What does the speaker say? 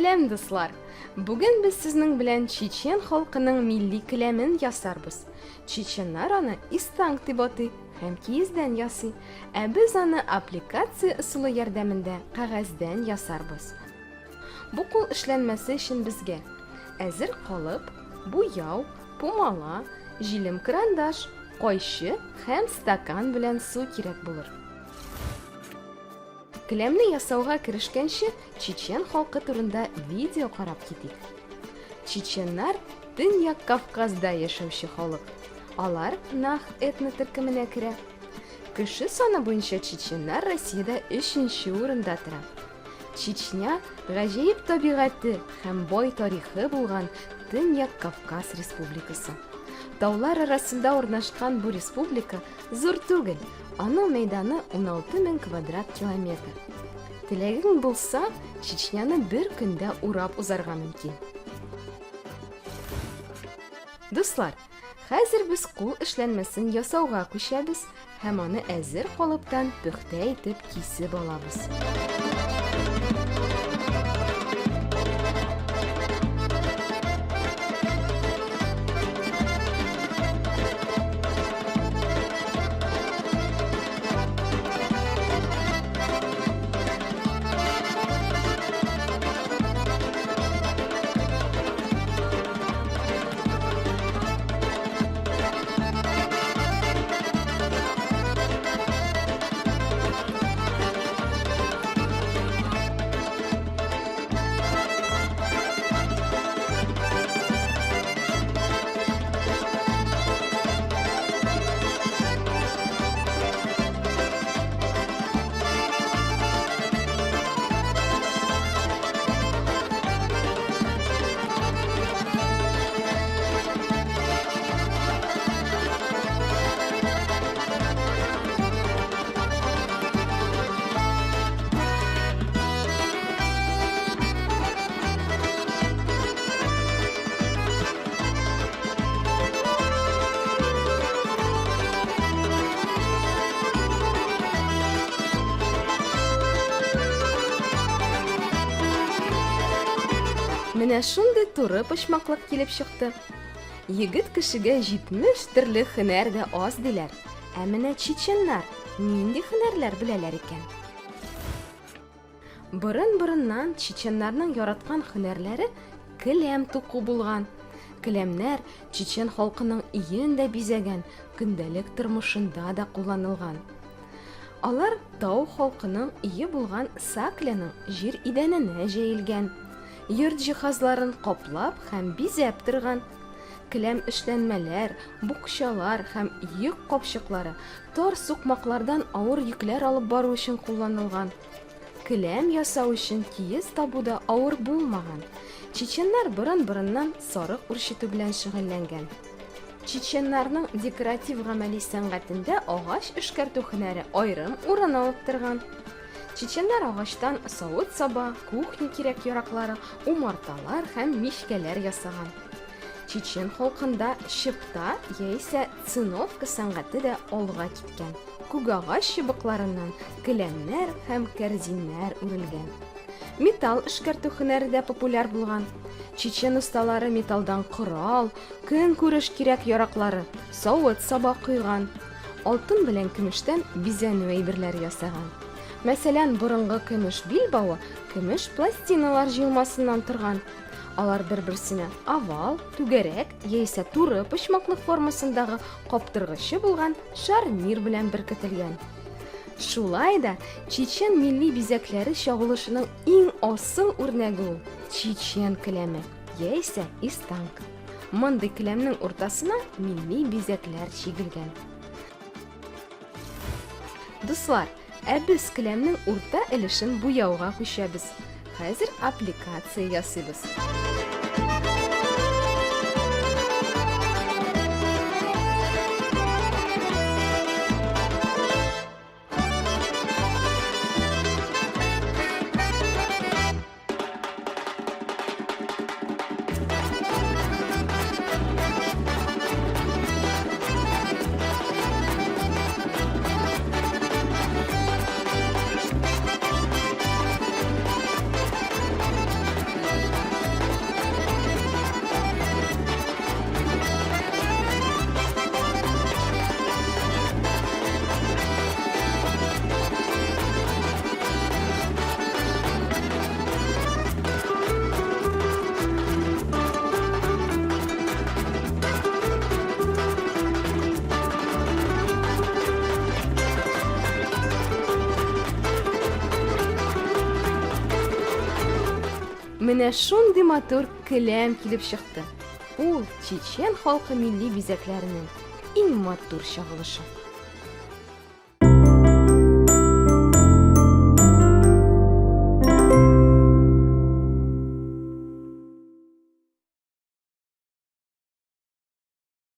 Сәлам, дуслар! Бүген без сезнең белән чечен халкының милли келәмен ясарбыз. Чеченнар аны истанг дип атый һәм киездән ясый, ә без аны аппликация ысулы ярдәмендә кәгазьдән ясарбыз. Бу кул эшләнмәсе өчен безгә әзер калып, буяу, пумала, җилем карандаш, кайчы һәм стакан белән су кирәк булыр. Келәмне ясауга керешкәнче, чечен халкы турында видео карап китик. Чеченнар Төньяк Кавказда яшәүче халык. Алар Нах этнотөркеменә керә. Кеше саны буенча чеченнар Россиядә өченче урында тора. Чечня гаҗәеп табигате һәм бай тарихы булган Төньяк Кавказ республикасы. Таулар арасында урнашкан бу республика зур түгел, аның мәйданы 16 мең квадрат километр. Теләгең булса, Чечняны бер көндә урап узарга мөмкин. Дуслар, хәзер без кул эшләнмәсен ясауга күчәбез һәм аны әзер калыптан пөхтә итеп кисеп алабыз. Менә шундый туры почмаклык килеп чыкты. Егет кешегә 70 төрле һөнәр дә аз диләр. Ә менә чеченнар нинди һөнәрләр беләләр икән? Борын-борыннан чеченнарның яраткан һөнәрләре келәм туку булган. Келәмнәр чечен халкының өен дә бизәгән, көндәлек тормышында да кулланылган. Алар тау халкының өе булган сакляның җир идәненә җәелгән. Йорт җиһазларын каплап һәм бизәп торган. Келәм эшләнмәләр, букчалар һәм йөк капчыклары тар сукмаклардан авыр йөкләр алып бару өчен кулланылган. Келәм ясау өчен киез табу да авыр булмаган. Чеченнар борын-борыннан сарык үрчетү белән шөгыльләнгән. Чеченнарның декоратив-гамәли сәнгатендә агач эшкәртү һөнәре аерым урын алып торган. Чеченнар агачтан савыт-саба, кухня кирәк-яраклары, умарталар һәм мичкәләр ясаган. Чечен халкында чыпта яисә циновка сәнгате дә алга киткән. Күгагач чыбыкларыннан келәмнәр һәм кәрзиннәр үрелгән. Металл эшкәртү һөнәре дә популяр булган. Чечен осталары металлдан корал, көнкүреш кирәк-яраклары, савыт-саба койган. Алтын белән көмештән бизәнү әйберләре ясаган. Мәсәлән, борынгы көмеш билбавы көмеш пластиналар җыелмасыннан торган. Алар бер-берсенә овал, түгәрәк яисә туры почмаклы формасындагы каптыргычы булган шарнир белән беркетелгән. Шулай да чечен милли бизәкләре чагылышының иң асыл үрнәге ул чечен келәме яисә истанг. Мондый келәмнең уртасына милли бизәкләр чигелгән. Дуслар, ә без келәмнең урта өлешен буяуга күчәбез. Хәзер аппликация ясыйбыз. Менә шундый матур келәм килеп чыкты. Ул чечен халкы милли бизәкләренең иң матур чагылышы.